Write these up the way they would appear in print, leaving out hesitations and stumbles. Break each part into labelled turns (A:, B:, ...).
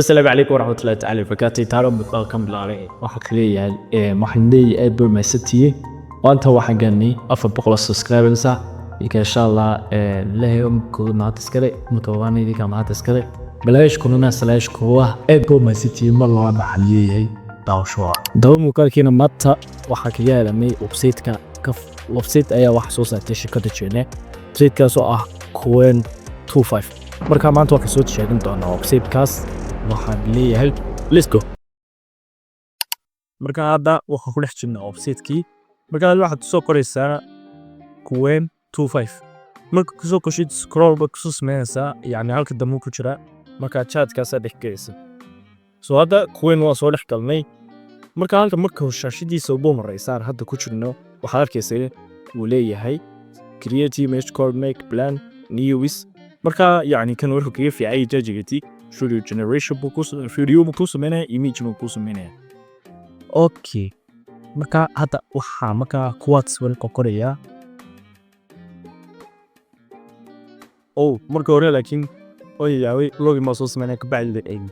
A: Asalaamu calaykum waraxmatullahi tacaala wabarakaatu. Taaro muuqaalkan bilaabay, waxaa kaleeyahay, waxaan leeyahay aad bay mahadsantihiin. Maanta waxaan gaarnay 400 subscribers ah. Ika insha Allah Ilaahay kooda mahad iskale, marka waan idinka mahad iskale. Balaash kulana salaash kuwa aad bay mahadsantihiin. Mar labaad waxaan leeyahay daawasho daba. Muuqaalkiina maanta waxaa kaga helanay website-ka ka website ayaa waxa soo saartay shirkadda China, website-kaas oo ah Qwen 25. Marka maanta waxaan soo sheegin doonaa website-kaas. Waxaan leeyahay let's go. Marka hadda waxaan ku dhex jirnaa website-kii. Marka hadda waxaad kusoo qoraysaa Qwen 25. Marka kusoo qoshid, scroll baad kusoo sameynaysaa, yacni halka dambe ku jira. Marka chatkaasaa dhex gelaysa. So hadda Qwen waa soo dhex galnay. Marka halka marka shaashadiisa ugu horeysaan hadda ku jirno, waxaad arkaysa uu leeyahay create image, call, make plan, news. Marka yacni kan wuxuu kaga fiicay ChatGPT, video generation buu ku video buu ku sameynaya, image buu ku sameynaya. Okay, marka hadda waxaa markaa quotes wali qorayaa. Oh, marka hore laakiin oo yaaway login baa soo sameynaya, kabacdi la eegi.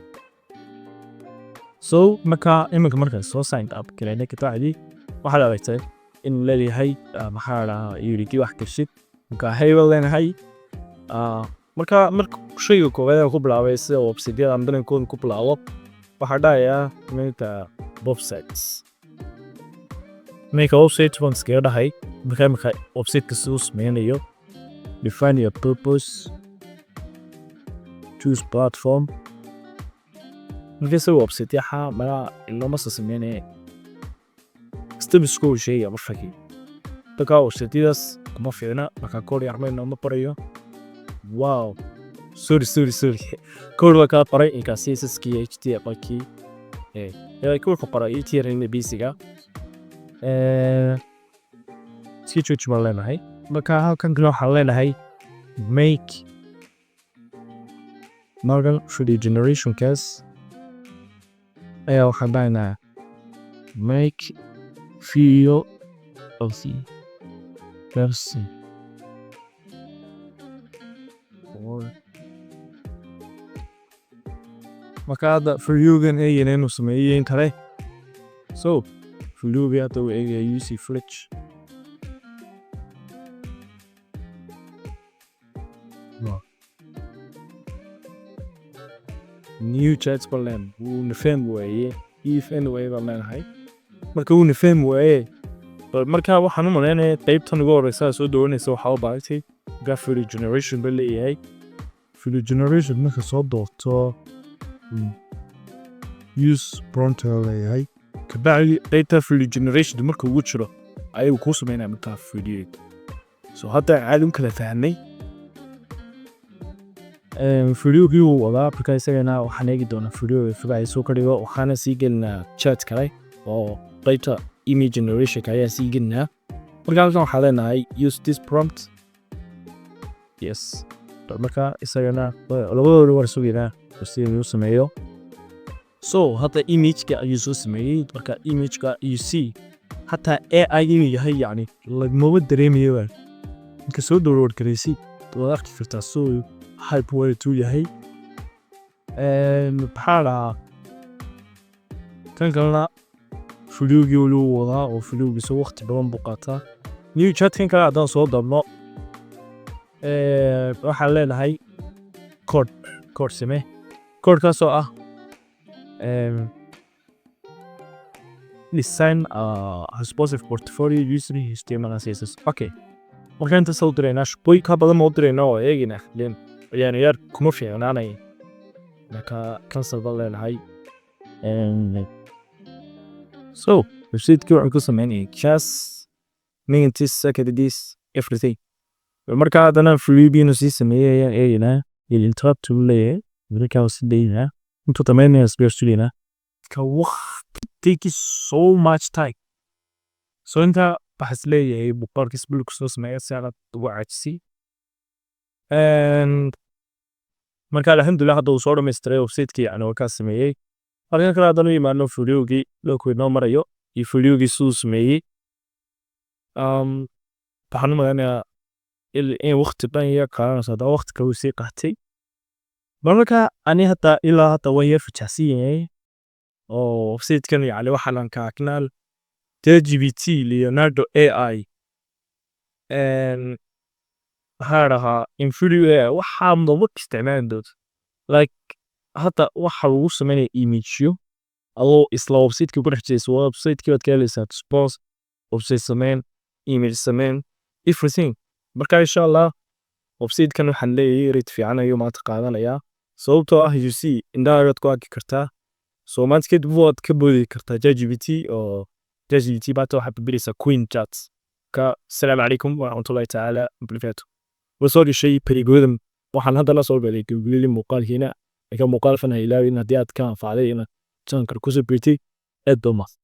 A: So marka iminka marka soo sign up gareynay, kabacdi waxaad aragtay inuu leeyahay, maxaa la dhahaa, yidhi wax gashid. Marka hey baan leenahay. Marka shayga koowaad aan ku bilaabay, sida website-yada aan badankooda ku bilaabo, waxaa dhahayaa make websites. Make website baan iskaga dhahay. Marka imika website-ka siduu sameynayo, define your purpose, choose platform. Marka isaga website-yaha malaa looma soo sameynaya steps-ku sheegaya markii. Marka website-yadaas kuma fiicna. Marka code yarma inooma barayo. Wow, sorry, sorry, sorry, code waa kaa qoray inkaa CSS-kii, HTML-kii, wuxuu qoray ETR basic-ga. Iska jooji baan leenahay. Marka halkan kale waxaan leenahay make model video generationkaas ayaa waxaan dhahaynaa make video of the person or. Marka hadda videogan eegayna inuu sameeyey in kale. So videogi hadda uu eegaya UC fridge. New chat baan leenahay. Wuu na fahmi waaye. If anyway baan leenahay. Marka wuu na fahmi waaye bal. Marka waxaan u maleynayaa qaybtan ugu horeysa soo dooranaysa waxaa u baahatay. Marka video generation baa leeyahay.
B: Video generation marka soo doorto, use prompt aa leeyahay.
A: Kabacdi qaybta video generation marka ugu jiro ayuu kuu sameynaya markaa video. So hadda caadi u kala fahnay. Videogii wuu wadaa. Marka isagana waxaan eegi doonaa video kabacdi soo ka dhigo. Waxaana sii gelinaa chat kale oo qaybta image generationka ayaa sii gelinaa. Marka halkan waxaa leenahay use this prompt, yes. Marka isagana labadooda waan sugaynaa sida inuu sameeyo. So hadda imageka ayuu soo sameeyey. Marka imageka you see, hataa AI inuu yahay yacni lagmaba dareemayo. Marka soo download garaysid, waad arki kartaa. So high quality uu yahay. Maxaa dhahaa, kan kalena videogii weli wuu wadaa oo videogiisa waqti badan buu qaataa. New chatkan kale haddaan soo dabno, waxaan leenahay code, code samee, codekaasoo ah design a responsive portfolio using HTML and CSS. Okay, marka inta soo diraynaa, shaqooyin ka badan ma u diraynaa oo eegayna len yani yar kuma fiicnaanay. Marka cancel baan leenahay. So website-kii wuxuu ku sameynayay just minutes, seconds, everything. Marka haddana freebie sii sameeyay ayaan eegaynaa. Interrupt uu leeyahay. Marka waa si daynaa intuu dhamaynaya isbeersulinaa ka waqti take so much time. So inta waxaa is leeyahay boqolkiis bil kusoo sameeya si aanad ugu caajisi. And marka alxamdulilah hadda uu soo dhamaystiray website-kii, yani waa kaa sameeyey. Halkan kale haddaan u imaano, videogii looku inoo marayo iyo videogii siduu sameeyey, waxaan u maleynayaa in waqti dhan iyo qaadanayso. Haddana waqti kale uu sii qaatay. Marka ani hadda ilaa hadda waan yar fajacsan yahay oo website-kan, yani waxaan aan ka aknaal ChatGPT, Leonardo AI, maxaa dhahaa, InVideo AI, waxaa maba isticmaali doonto. Like hadda waxa lagu sameynaya imageyo adoo isla website-ka ku dhex jiraysa. Website-kii baad ka helaysaa response, website sameyn, image sameyn, everything. Marka insha Allah website-kan waxaan leeyahay rate fiican ayuu maanta qaadanayaa, sababtoo ah you see, indhahagaad ku arki kartaa. So maanta kadib waad ka boodi kartaa ChatGPT, oo ChatGPT maanta waxaad bedeleysaa Qwen Chat ka. Asalaamu calaykum waraxmatullahi tacaala wabarakaatu. Waa soo gashay Algorithm. Waxaan hadda la soo galay gabagabadii muuqaalkiina. Laakiin muuqaalkan ha ilaawin, haddii aad ka anfacday, inaad channelka kusoo biirtay. Aad baa umahadsan.